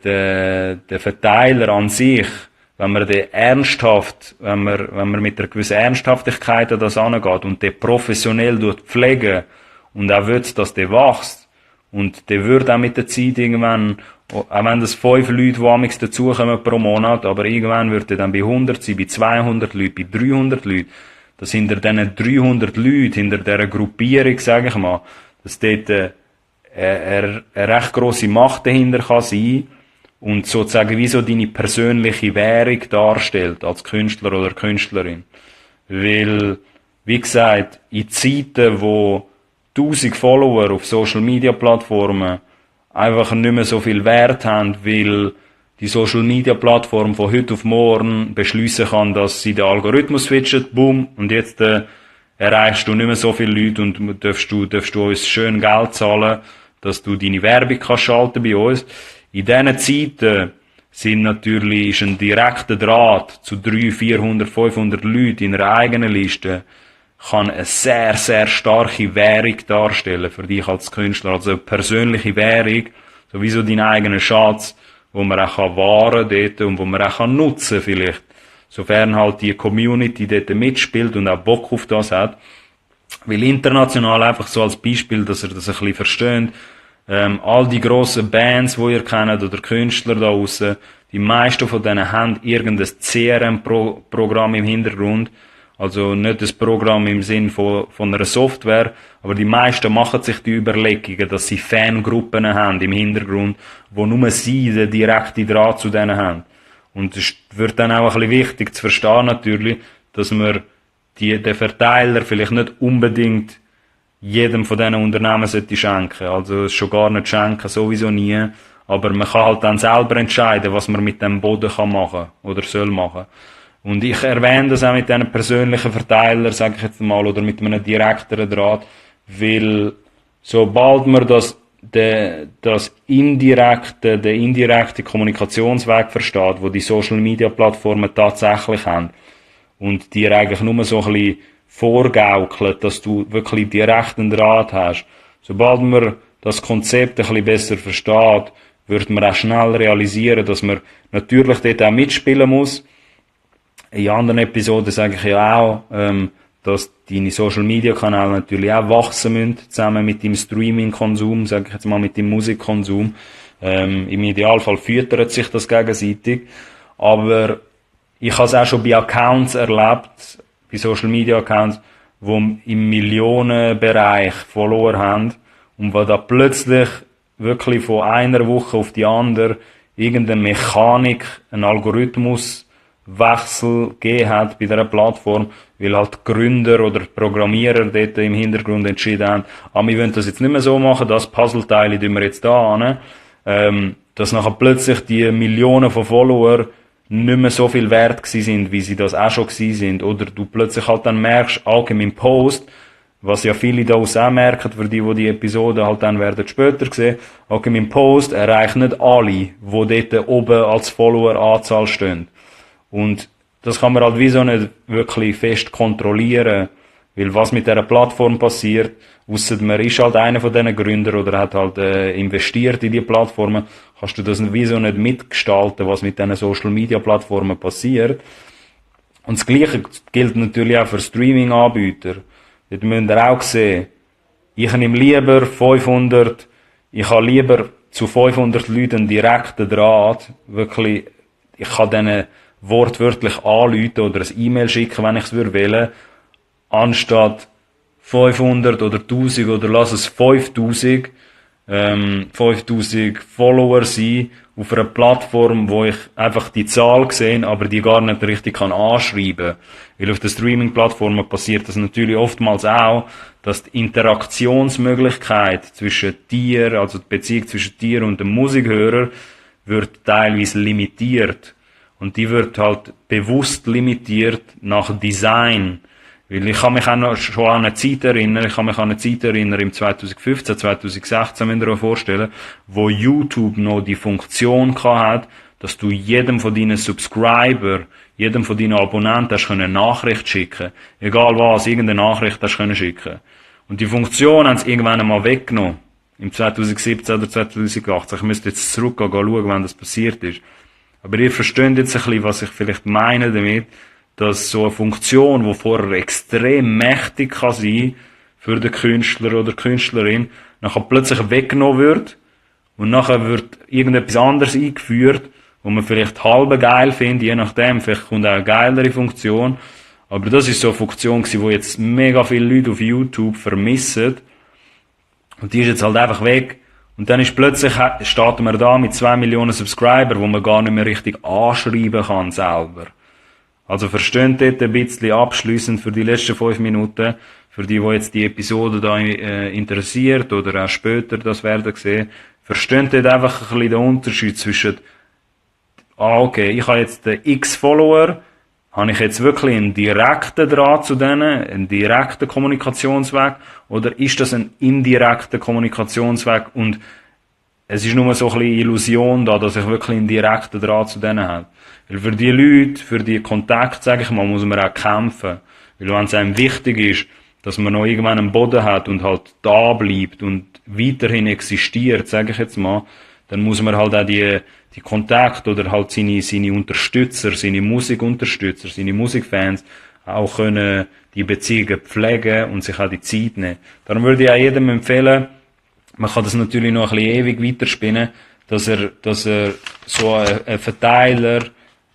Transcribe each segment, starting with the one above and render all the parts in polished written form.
der Verteiler an sich, wenn man den ernsthaft, wenn man mit einer gewissen Ernsthaftigkeit an das angeht und den professionell pflegen und auch will, dass der wächst, und der wird auch mit der Zeit irgendwann, auch wenn das 5 Leute, die amigs dazukommen pro Monat, aber irgendwann wird er dann bei 100 sein, bei 200 Leuten, bei 300 Leuten, dass hinter diesen 300 Leuten, hinter dieser Gruppierung, sage ich mal, dass dort eine recht grosse Macht dahinter kann sein und sozusagen wie so deine persönliche Währung darstellt, als Künstler oder Künstlerin. Weil, wie gesagt, in Zeiten, wo 1000 Follower auf Social Media Plattformen einfach nicht mehr so viel Wert haben, weil die Social Media Plattform von heute auf morgen beschließen kann, dass sie den Algorithmus switcht, boom, und jetzt erreichst du nicht mehr so viele Leute und darfst du uns schön Geld zahlen, dass du deine Werbung kannst schalten bei uns. In diesen Zeiten ist ein direkter Draht zu 300, 400, 500 Leuten in einer eigenen Liste kann eine sehr, sehr starke Währung darstellen für dich als Künstler. Also eine persönliche Währung, sowieso deinen eigenen Schatz, wo man auch wahren kann und wo man auch nutzen kann vielleicht. Sofern halt die Community dort mitspielt und auch Bock auf das hat. Weil international einfach so als Beispiel, dass ihr das ein bisschen versteht, all die grossen Bands, die ihr kennt, oder Künstler da draussen, die meisten von denen haben irgendein CRM-Programm im Hintergrund. Also nicht das Programm im Sinn von einer Software, aber die meisten machen sich die Überlegungen, dass sie Fangruppen haben im Hintergrund, wo nur sie den direkten Draht zu denen haben. Und es wird dann auch ein bisschen wichtig zu verstehen natürlich, dass man den Verteiler vielleicht nicht unbedingt jedem von diesen Unternehmen sollte schenken. Also es schon gar nicht schenken, sowieso nie. Aber man kann halt dann selber entscheiden, was man mit dem Boden kann machen oder soll machen. Und ich erwähne das auch mit diesen persönlichen Verteilern, sage ich jetzt mal, oder mit einem direkteren Draht, weil sobald man den indirekten Kommunikationsweg versteht, wo die Social Media Plattformen tatsächlich haben, und dir eigentlich nur so ein bisschen vorgaukeln, dass du wirklich direkten Draht hast, sobald man das Konzept ein bisschen besser versteht, wird man auch schnell realisieren, dass man natürlich dort auch mitspielen muss. In anderen Episoden sage ich ja auch, dass deine Social Media Kanäle natürlich auch wachsen müssen, zusammen mit dem Streaming-Konsum, sage ich jetzt mal mit dem Musikkonsum. Im Idealfall füttert sich das gegenseitig. Aber ich habe es auch schon bei Accounts erlebt, bei Social Media Accounts, die im Millionenbereich Follower haben und wo da plötzlich wirklich von einer Woche auf die andere irgendeine Mechanik, ein Algorithmus Wechsel gegeben hat bei dieser Plattform, weil halt Gründer oder Programmierer dort im Hintergrund entschieden haben, wir wollen das jetzt nicht mehr so machen, das Puzzleteil tun wir jetzt da an, dass nachher plötzlich die Millionen von Follower nicht mehr so viel wert gewesen sind, wie sie das auch schon gewesen sind, oder du plötzlich halt dann merkst, allgemein im Post, was ja viele da auch merken, für die Episode halt dann werden später sehen, allgemein im Post erreicht nicht alle, die dort oben als Follower-Anzahl stehen. Und das kann man halt wie so nicht wirklich fest kontrollieren, weil was mit dieser Plattform passiert, ausser man ist halt einer von diesen Gründern oder hat halt investiert in die Plattformen, kannst du das wie so nicht mitgestalten, was mit diesen Social Media Plattformen passiert. Und das Gleiche gilt natürlich auch für Streaming-Anbieter. Dort müsst ihr auch sehen, ich nehme lieber 500, ich habe lieber zu 500 Leuten direkten Draht, wirklich, ich kann denen wortwörtlich anrufen oder ein E-Mail schicken, wenn ich es wählen, anstatt 500 oder 1000 oder lass es 5000 Follower sein auf einer Plattform, wo ich einfach die Zahl sehe, aber die gar nicht richtig kann anschreiben. Weil auf den Streaming-Plattformen passiert das natürlich oftmals auch, dass die Interaktionsmöglichkeit zwischen dir, also die Beziehung zwischen dir und dem Musikhörer, wird teilweise limitiert. Und die wird halt bewusst limitiert nach Design. Weil ich kann mich auch noch schon an eine Zeit erinnern, im 2015, 2016, müsst ihr euch vorstellen, wo YouTube noch die Funktion hat, dass du jedem von deinen Subscriber, jedem von deinen Abonnenten hast eine Nachricht schicken. Egal was, irgendeine Nachricht hast können schicken. Und die Funktion haben sie irgendwann einmal weggenommen. im 2017 oder 2018. Ich müsste jetzt zurückgehen, schauen, wann das passiert ist. Aber ihr versteht jetzt ein bisschen, was ich vielleicht meine damit, dass so eine Funktion, die vorher extrem mächtig kann sein für den Künstler oder Künstlerin, nachher plötzlich weggenommen wird und nachher wird irgendetwas anderes eingeführt, wo man vielleicht halb geil findet, je nachdem, vielleicht kommt auch eine geilere Funktion. Aber das ist so eine Funktion gewesen, die jetzt mega viele Leute auf YouTube vermissen. Und die ist jetzt halt einfach weg. Und dann ist plötzlich, starten wir da mit 2 Millionen Subscriber, wo man gar nicht mehr richtig anschreiben kann selber. Also versteht dort ein bisschen abschliessend für die letzten 5 Minuten, für die jetzt die Episode da interessiert oder auch später das werden sehen, versteht dort einfach ein bisschen den Unterschied zwischen, okay, ich habe jetzt den X-Follower, habe ich jetzt wirklich einen direkten Draht zu denen, einen direkten Kommunikationsweg, oder ist das ein indirekter Kommunikationsweg und es ist nur so ein bisschen Illusion da, dass ich wirklich einen direkten Draht zu denen habe. Weil für die Leute, für die Kontakte, sage ich mal, muss man auch kämpfen. Weil wenn es einem wichtig ist, dass man noch irgendwann einen Boden hat und halt da bleibt und weiterhin existiert, sage ich jetzt mal, dann muss man halt auch die Kontakte oder halt seine Unterstützer, seine Musikunterstützer, seine Musikfans auch können die Beziehungen pflegen und sich auch die Zeit nehmen. Darum würde ich auch jedem empfehlen, man kann das natürlich noch ein bisschen ewig weiterspinnen, dass er so einen Verteiler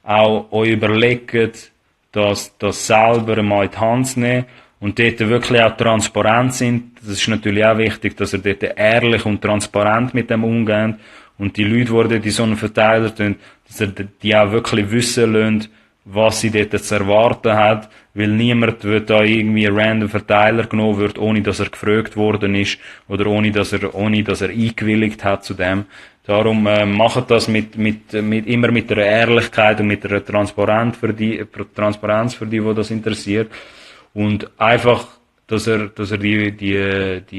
auch euch überlegt, das selber mal in die Hand zu nehmen und dort wirklich auch transparent sind. Das ist natürlich auch wichtig, dass ihr dort ehrlich und transparent mit dem umgeht und die Leute, die dort in so einen Verteiler tun, dass ihr die auch wirklich wissen lasst, was sie dort zu erwarten hat, weil niemand wird da irgendwie ein random Verteiler genommen wird, ohne dass er gefragt worden ist oder ohne dass er eingewilligt hat zu dem. Darum macht das immer mit der Ehrlichkeit und mit der Transparenz für die, die das interessiert. Und einfach, dass er die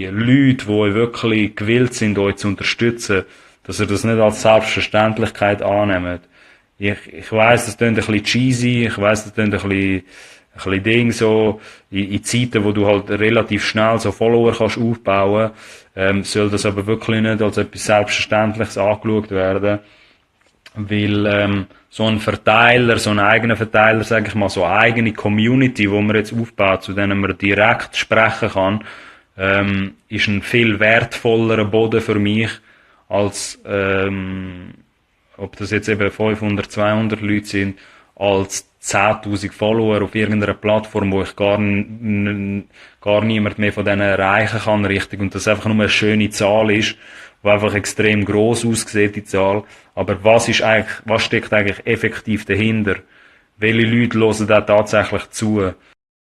Leute, die euch wirklich gewillt sind, euch zu unterstützen, dass er das nicht als Selbstverständlichkeit annimmt. Ich weiss, das klingt ein bisschen cheesy, ich weiss, das klingt ein bisschen Ding so, in Zeiten, wo du halt relativ schnell so Follower kannst aufbauen, soll das aber wirklich nicht als etwas Selbstverständliches angeschaut werden, weil, so ein Verteiler, so ein eigener Verteiler, sage ich mal, so eine eigene Community, wo man jetzt aufbaut, zu denen man direkt sprechen kann, ist ein viel wertvollerer Boden für mich, als, ob das jetzt eben 500, 200 Leute sind, als 10.000 Follower auf irgendeiner Plattform, wo ich gar niemand mehr von denen erreichen kann, richtig. Und das einfach nur eine schöne Zahl ist, die einfach extrem gross aussieht, die Zahl. Aber was steckt eigentlich effektiv dahinter? Welche Leute hören da tatsächlich zu?